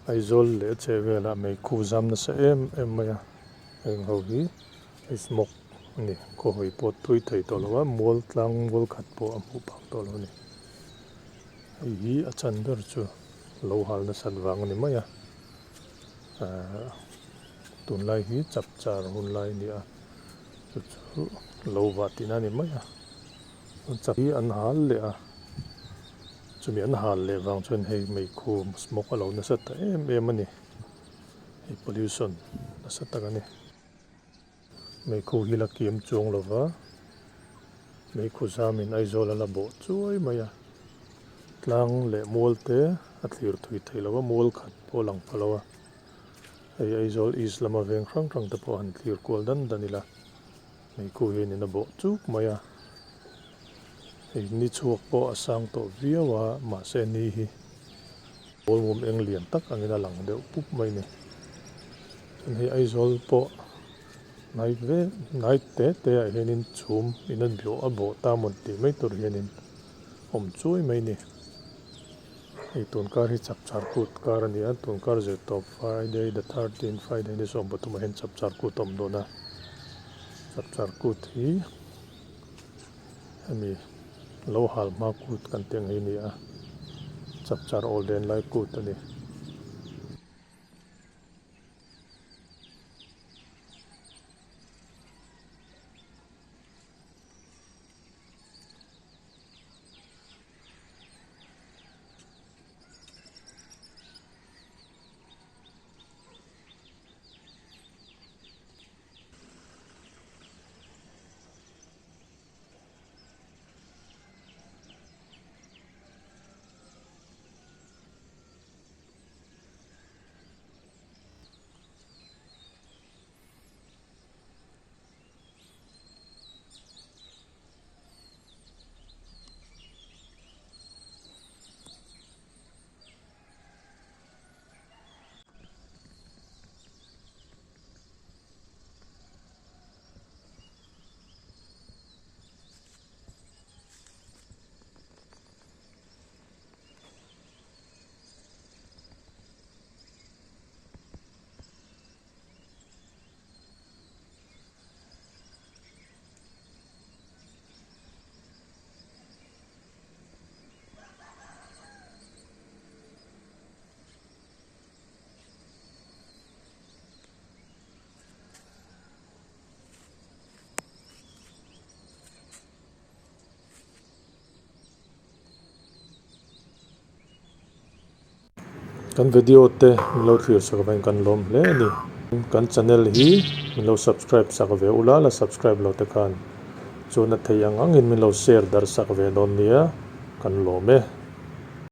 Aizawl leh a chhehvelah meikhu zam nasa em em mai a, heng ho hi hei smoke a ni khaw hawi pawh tui thei tawh lo a, mual tlang mual khat pawh a hmuh phak tawh lo a ni. Hei hi a chan ber chu lo hal nasat vang a ni mai a, ahh tunlai hi chapchar hun lai a ni a, chu chu lo vah tihna a ni mai a, chap hi an hal leh a. Chumi an hal leh vang chuan hei meikhu smoke a lo nasa ta em em a ni. Hei pollution nasa tak a ni. Meikhu hi la kiam chuang lo va, meikhu zamin Aizawl a la bawh chuai mai a. Tlang leh mual te a thlir thui thei lo va, mual khat pawh a lang pha lo a. Hei Aizawl East lama veng hrang hrang te pawh han thlir kual dan dan ila. Meikhu hianin a bawh chuk mai a, hei ni chhuak pawh a sang tawh viau a, mahse ni hi bawlmum eng lian tak angin a lang deuh pup mai a ni. Chuan hei Aizawl pawh hnai ve hnai te te ah hianin chhum in a bawh a bawh ta mawn tih mai tur hianin awm chuai mai a ni. Hei tun kar hi chapchar kut kar a ni a, tun kar zir tawp Friday the 13 Friday ni 13 ah hian chapchar kut a awm dawn a, chapchar kut hi hemi lo hal hma kut kan tih ang hi a ni a, chapchar awl den lai kut a ni. Kan video te min lo thlir sak avangin kan lawm hle a ni. Kan channel hi min lo subscribe sak ve ula, la subscribe lo te khan chuan a thei ang angin min lo share darh sak ve dawn nia, kan lawm e.